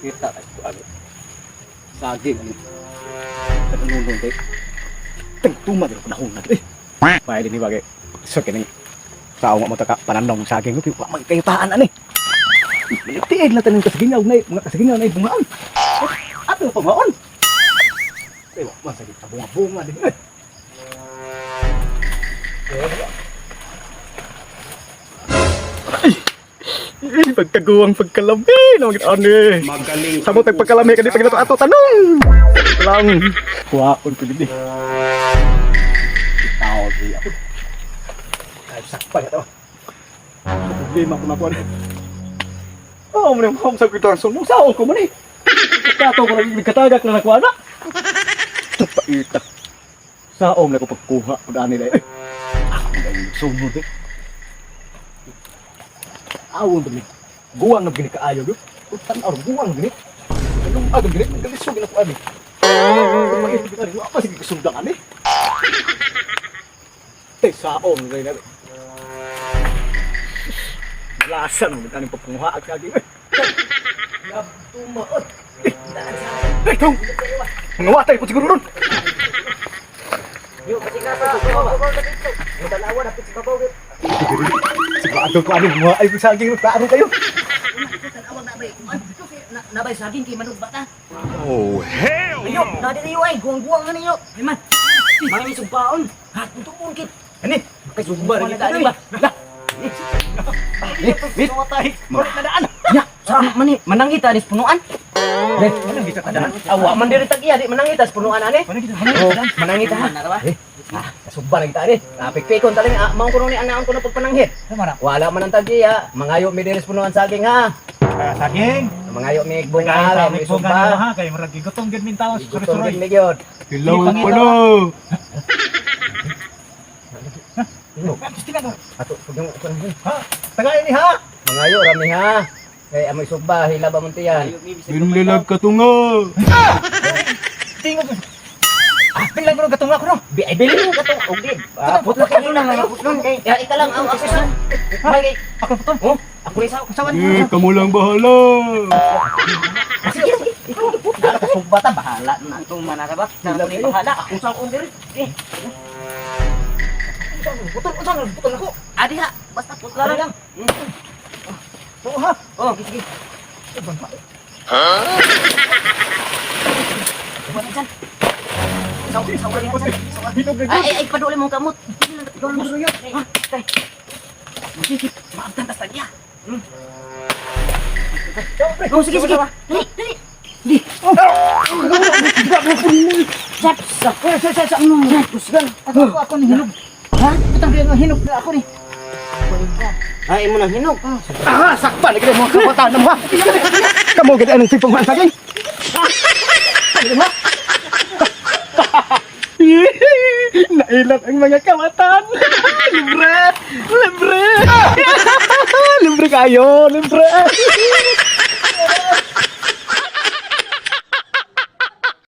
Kita ay ano. Saging ano. Katanunong kay. Tagtuma din ko nahunag eh. Paili ni bagay. So kining tao nga mo taka panandong saging ko wa man kayo ani. Tiid na taning kasagingaw na mga kasagingaw na bungaan. Ato pa maon. Eh, wa man saging bunga-bunga din eh. Ay, pagkaguwang pagkalami naman kita ani. Magaling. Sabot ang pagkalami kani pag ato tanong. Lang kuhaon ko gid. Tao di ako. Kahit sakpa ya to. Problema ko na po. Oh, mo nang sa kita sa mo sao ko man eh. Kato ko nang katagak na nakuha na. Tapaita. Saom na ko pagkuha ko dani dai. Eh, ako dai sunod eh. Awon ba ni? Guwang na gini kaayo gyud. Tan-aw guwang gini. Anong agam gini? Galisog na ko ani. Pait gini ani. Apa sige kasundang ani? Tay saom na na. Lasa nang ani pagkunguha at kagi. Tumaot. Ay, tong! Mga watay po siguro ron! Yo, kasi nga pa babaw na dito. Yung tanawa na pit babaw. Sigurado ko ano, mga ay saging klaro kayo. Tanawa na bay. Nabay saging kay manog bata. Oh, hell Ayo, na diri ay guwang-guwang na ninyo. Ay man. Mga may sugbaon. Ha, tutuon kit. Ani, Kay sugba ra kita ani ba? Lah. Wait, watay. Murat na daan. Ya, sa man ni manangita anis punuan. Eh, manang kita tadaan. Awa man diri tag iya di manangita sa punuan ani. Manang kita, manang kita. Manangita ha. Eh, ah, kasugba ra kita ani. Ah, pikpikon taling ah, mao kuno ni anaon kuno pagpananghit. Wala man ang tag-iya. Mangayo mi diri sa punuan saging ha. Saging. Mangayo mi bunga, Kay mi bunga sugba. ha kay murag gigutom gyud min tawo Gutom suroy. gid mi gyud. Hello Pangita pa no. Ato pag yung kuno. Ha? Tagay ni ha. Mangayo rami ha. Kay amoy sugba hila ba man tiyan. Binlilag ka tunga. Tingog. Ah, bilang ko gatunga ko no. Bi ay bili mo katong og di. Ah, putla ka na lang putlon kay. Ya ika lang ang ako sa. May Ako puton. Oh, ako ni sa Usawan Eh, kamo lang bahala. Sige, sige. Ikaw putla ka sugba ta bahala na itong manara ba. Na ni bahala ako sa akong diri. Eh. Putol unsa nga putol ako. Adi ha, basta putla ra lang. Oo ha. Oh, sige. Wala dyan. Saw, saw, saw. Hinog na Ay, ay, ay, paduli mong kamot. Paduli mo. Ha, tay. Sige, maabtan tas tagya. Oh, sige, sige. Dali, dali. Di. Sap, sap. Sap, sap, sap. Kusgan. Ako ako ni hinog. Ha? Putang nga hinog na ako ni. Ay, mo nang hinog. Ah, sakpa na gid mga kabataan na mo ha. Kamo gid anong sipong ang saging. Nailat ang mga kabataan. Libre! Libre! Libre kayo! Libre!